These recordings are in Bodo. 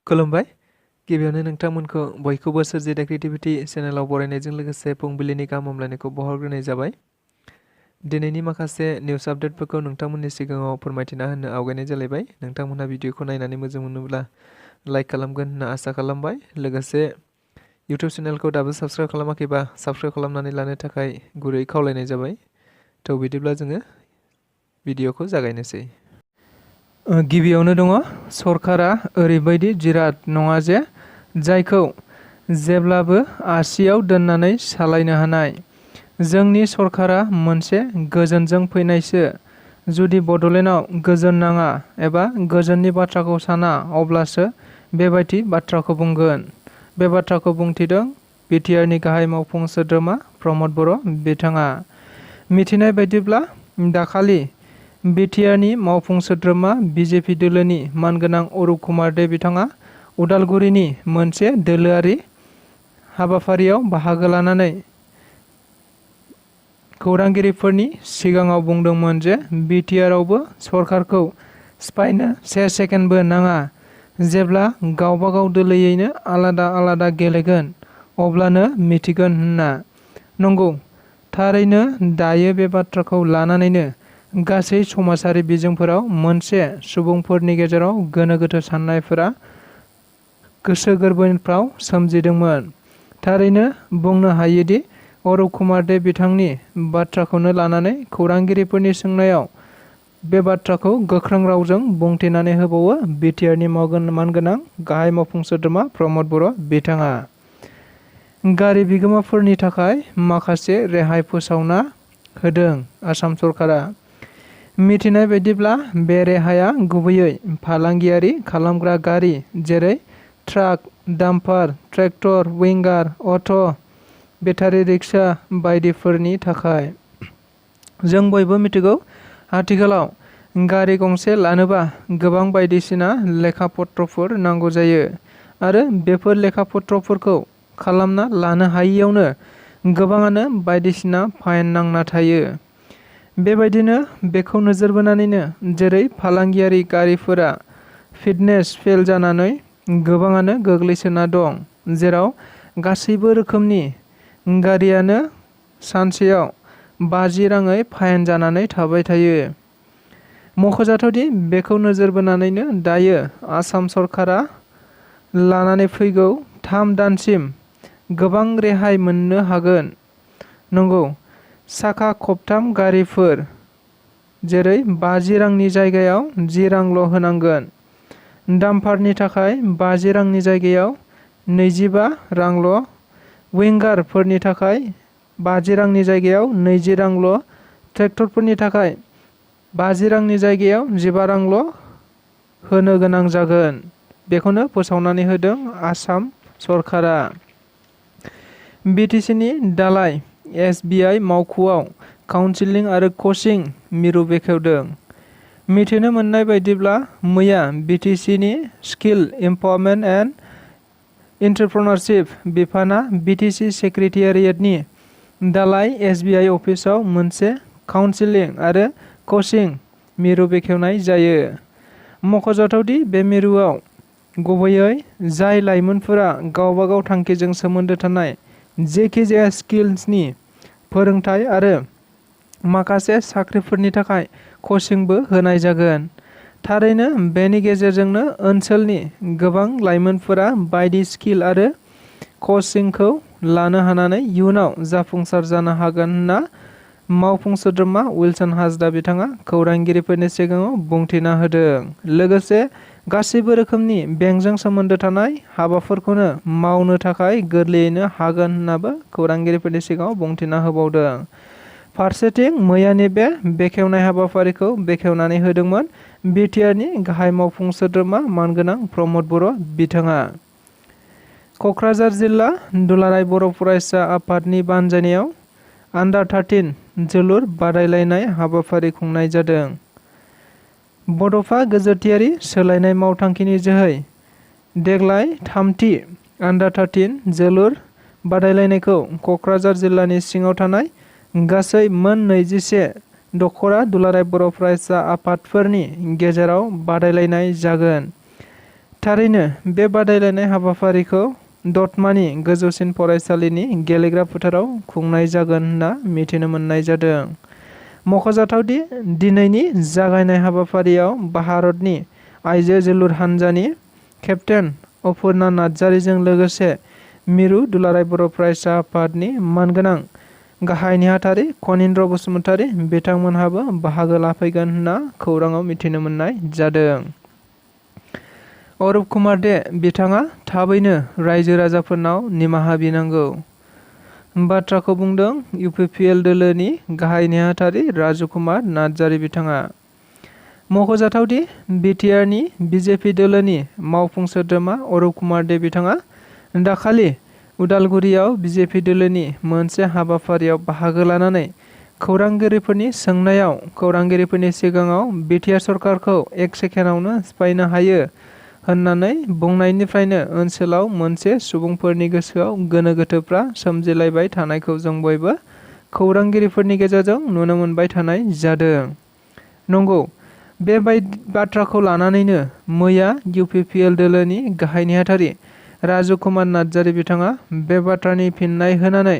खुलुमबाय गिबियावनो नोंथांमोनखौ बयखौबो सोरजिदा क्रिएटिभिटी चेनेलाव बरायनायजों लोगोसे फुंबिलिनि गाहाम हामलायनायखौ बावहरग्रोनाय जाबाय। दिनैनि माखासे निउस आपडेटफोरखौ नोंथांमोननि सिगाङाव फोरमायथिना होनो आवगायनाय जालायबाय। नोंथांमोनहा भिडिअखौ नायनानै मोजां मोनोब्ला लाइक खालामगोन होनना आसा खालामबाय। लोगोसे इउटिउब चेनेलखौ दाबो साबस्क्राइब खालामाखैबा साबस्क्राइब खालामनानै लानो थाखाय गुरै खावलायनाय जाबाय। थ' बिदिब्ला जोङो भिडिअखौ जागायनोसै। गिबियावनो दङ सरकारा ओरैबायदि जिराद नङा जे जायखौ जेब्लाबो आसियाव दोननानै सालायनो हानाय। जोंनि सरकारा मोनसे गोजोनजों फैनायसो। जुदि बड'लेण्डआव गोजोन नाङा एबा गोजोननि बाथ्राखौ साना अब्लासो बेबायदि बाथ्राखौ बुंगोन। बे बाथ्राखौ बुंथिदों बिटिआरनि गाहाय मावफुं सोद्रोमा प्रमद बर' बिथाङा। मिथिनाय बायदिब्ला दाखालि बिटिआरनि मावफुं सोद्रोमा बिजेपि दोलोनि मानगोनां अरुप कुमार दे बिथाङा उदालगुरिनि मोनसे दोलोआरि हाबाफारियाव बाहागो लानानै खौरांगिरिफोरनि सिगाङाव बुंदोंमोन जे बिटिआरआवबो सरकारखौ सिफायनो से सेकेन्डबो नाङा। जेब्ला गावबागाव दोलोयैनो आलादा आलादा गेलेगोन अब्लानो मिथिगोन होनना। नंगौ, थारैनो दायो बे बाथ्राखौ लानानैनो गासै समाजारि बिजोंफोराव मोनसे सुबुंफोरनि गेजेराव गोनो गोथो साननायफोरा गोसो गोरबोनिफ्राव सोमजिदोंमोन। थारैनो बुंनो हायोदि अरुप कुमार दे बिथांनि बाथ्राखौनो लानानै खौरांगिरिफोरनि सोंनायाव बे बाथ्राखौ गोख्रों रावजों बुंथिनानै होबावो बिटिआरनि मानगोनां गाहाय मावफुं सोद्रोमा प्रमद बर' बिथाङा। गारि बिगोमाफोरनि थाखाय माखासे रेहाय फोसावना होदों आसाम सरकारा। मिथिनाय बायदिब्ला बे रेहाया गुबैयै फालांगियारि खालामग्रा गारि जेरै ट्राक, डाम्पार, ट्रेक्टर, विंगार, अट', बेटारि रिक्सा बायदिफोरनि थाखाय। जों बयबो मिथिगौ आथिखालाव गारि गंसे लानोबा गोबां बायदिसिना लेखा पत्रफोर नांगौ जायो आरो बेफोर लेखा पत्रफोरखौ खालामना लानो हायियावनो गोबाङानो बायदिसिना फाइन नांना थायो। बेबायदिनो बेखौ नोजोर बोनानैनो जेरै फालांगियारि गारिफोरा फिटनेस फेल जानानै गोबाङानो गोग्लैसोना दं, जेराव गासैबो रोखोमनि गारियानो सानसेयाव 50 राङै फाइन जानानै थाबाय थायो। मख'जाथावदि बेखौ नोजोर बोनानैनो दायो आसाम सरकारा लानानै फैगौ 3 दानसिम गोबां रेहाय मोननो हागोन। नंगौ, साखा खबथाम गारिफोर जेरै 50 रांनि जायगायाव 10 रांल' होनांगोन। डाम्पारनि थाखाय 50 रांनि जायगायाव 25 रांल', विंगारफोरनि थाखाय 50 रांनि जायगायाव 20 रांल', ट्रेक्टरफोरनि थाखाय 50 रांनि जायगायाव 15 रांल' होनो गोनां जागोन। बेखौनो फोसावनानै होदों आसाम सरकारा। बिटिसिनि दालाइ एसबिआइ मावख'आव काउन्सिलिं आरो कचिं मिरु बेखेवदों। मिथिनो मोननाय बायदिब्ला मैया बिटिसिनि स्किल एम्पावारमेन्ट एन्ड एन्ट्रप्रेन्योरशिप बिफाना बिटिसि सेक्रेटारियेटनि दालाइ एसबिआइ अफिसाव मोनसे काउन्सिलिं आरो कचिं मिरु बेखेवनाय जायो। मख'जाथावदि बे मिरुआव गुबैयै जाय लाइमोनफोरा गावबागाव थांखिजों सोमोन्दो थानाय जेखिजाया स्किल्सनि फोरोंथाय आरो माखासे साख्रिफोरनि थाखाय कचिंबो होनाय जागोन। थारैनो बेनि गेजेरजोंनो ओनसोलनि गोबां लाइमोनफोरा बायदि स्किल आरो कचिंखौ लानो हानानै इयुनाव जाफुंसार जानो हागोन होनना मावफुं सोद्रोमा उइलसन हाजदा बिथाङा खौरांगिरिफोरनि सिगाङाव बुंथिना होदों। लोगोसे गासैबो रोखोमनि बेंकजों सोमोन्दो थानाय हाबाफोरखौनो मावनो थाखाय गोरलैयैनो हागोन होननाबो खौरांगिरिफोरनि सिगाङाव बुंथिना होबावदों। फारसेथिं मैयानि बे बेखेवनाय हाबाफारिखौ बेखेवनानै होदोंमोन बिटिआरनि गाहाय मावफुं सोद्रोमा मानगोनां प्रमद बर' बिथाङा। क'क्राझार जिल्ला दुलाराय बर' फरायसा आफादनि बानजायनायाव आन्डार-13 जोलुर बादायलायनाय हाबाफारि खुंनाय जादों। बड'फा गोजोरथियारि सोलायनाय मावथांखिनि जोहै देग्लाय 3थि आन्डार-13 जोलुर बादायलायनायखौ क'क्राझार जिल्लानि सिङाव थानाय गासै मोन 21 दख'रा दुलाराय बर' फरायसा आफादफोरनि गेजेराव बादायलायनाय जागोन। थारैनो बे बादायलायनाय हाबाफारिखौ दतमानि गोजौसिन फरायसालिनि गेलेग्रा फोथाराव खुंनाय जागोन होनना मिथिनो मोननाय जादों। मख'जाथावदि दिनैनि जागायनाय हाबाफारियाव भारतनि आइजो जोलुर हानजानि केप्टेन अपुर्णा नार्जारीजों लोगोसे मिरु दुलाराय बर' फरायसा आफादनि मानगोनां गाहाय नेहाथारि खनीन्द्र बसुमतारी बिथांमोनहाबो बाहागो लाफैगोन होनना खौराङाव मिथिनो मोननाय जादों। अरुप कुमार दे बिथाङा थाबैनो रायजो राजाफोरनाव निमाहा बिनांगौ बाथ्राखौ बुंदों UPPL दोलोनि गाहाय नेहाथारि राजु कुमार नार्जारी बिथाङा। मख'जाथावदि BTRनि BJP दोलोनि मावफुं सोद्रोमा अरुप कुमार दे बिथाङा दाखालि उदालगुरियाव BJP दोलोनि मोनसे हाबाफारियाव बाहागो लानानै खौरांगिरिफोरनि सोंनायाव खौरांगिरिफोरनि सिगाङाव BTR सरकारखौ 1 सेकेन्डआवनो सिफायनो हायो होननानै बुंनायनिफ्रायनो ओनसोलाव मोनसे सुबुंफोरनि गोसोआव गोनो गोथोफ्रा सोमजिलायबाय थानायखौ जों बयबो खौरांगिरिफोरनि गेजेरजों नुनो मोनबाय थानाय जादों। नंगौ, बे बाथ्राखौ लानानैनो मैया UPPL दोलोनि गाहाय नेहाथारि राजु कुमार नार्जारी बिथाङा बे बाथ्रानि फिननाय होनानै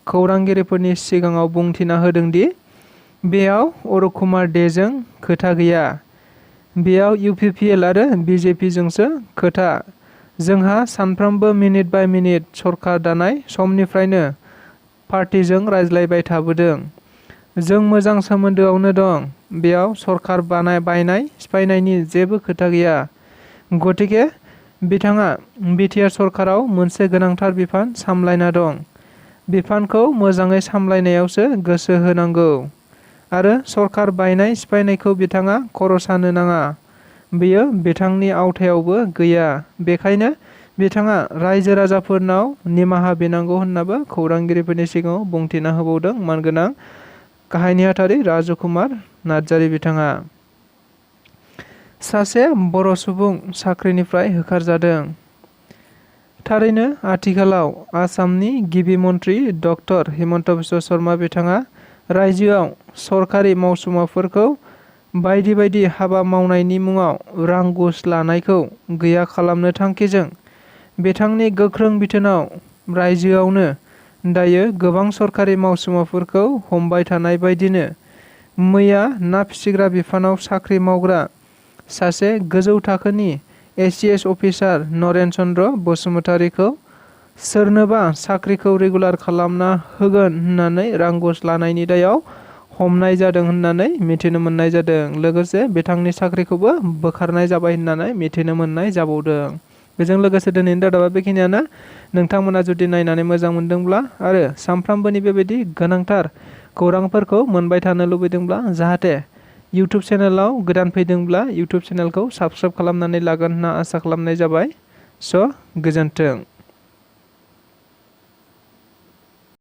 खौरांगिरिफोरनि सिगाङाव बुंथिना होदोंदि बेयाव अरुप कुमार देजों खोथा गैया, बेयाव UPPL आरो BJPजोंसो खोथा। जोंहा सानफ्रोमबो मिनिट बाय मिनिट सरकार दानाय समनिफ्रायनो पार्टिजों रायज्लायबाय थाबोदों। जों मोजां सोमोन्दोआवनो दं। बेयाव सरकार बायनाय सिफायनायनि जेबो खोथा गैया। गतिके बिथाङा BTR सरकाराव मोनसे गोनांथार बिफान सामलायना दं। बिफानखौ मोजाङै सामलायनायावसो गोसो होनांगौ आरो सरकार बायनाय सिफायनायखौ बिथाङा खर' सानो नाङा। बेयो बिथांनि आवथायावबो गैया। बेखायनो बिथाङा रायजो राजाफोरनाव निमाहा बिनांगौ होननाबो खौरांगिरिफोरनि सिगाङाव बुंथिना होबावदों मानगोनां गाहाय नेहाथारि राजु कुमार नार्जारी बिथाङा। सासे बर' सुबुं साख्रिनिफ्राय होखारजादों। थारैनो आथिखालाव आसामनि गिबि मन्त्रि डक्टर हिमन्त बिश्व शर्मा बिथाङा रायजोआव सरकारि मावसुमाफोरखौ बायदि बायदि हाबा मावनायनि मुङाव रां घुस लानायखौ गैया खालामनो थांखिजों बिथांनि गोख्रों बिथोनाव रायजोआवनो दायो गोबां सरकारि मावसुमाफोरखौ हमबाय थानाय बायदिनो मैया ना फिसिग्रा बिफानाव साख्रि मावग्रा सासे गोजौ थाखोनि ACS अफिसार नरेन चन्द्र बसुमतारीखौ सोरनोबा साख्रिखौ रेगुलार खालामना होगोन होननानै रां घुस लानायनि दायाव हमनाय जादों होननानै मिथिनो मोननाय जादों। लोगोसे बिथांनि साख्रिखौबो बोखारनाय जाबाय होननानै मिथिनो मोननाय जाबावदों। बेजों लोगोसे दिनैनि रादाबा बेखिनियानो। नोंथांमोना जुदि नायनानै मोजां मोनदोंब्ला आरो सानफ्रामबोनि बेबायदि गोनांथार खौरांफोरखौ मोनबाय थानो लुबैदोंब्ला जाहाथे इउटुब चेनेलाव गोदान फैदोंब्ला इउटुब चेनेलखौ साबस्क्राइब खालामनानै लागोन होनना आसा खालामनाय जाबाय। स' गोजोन्थों।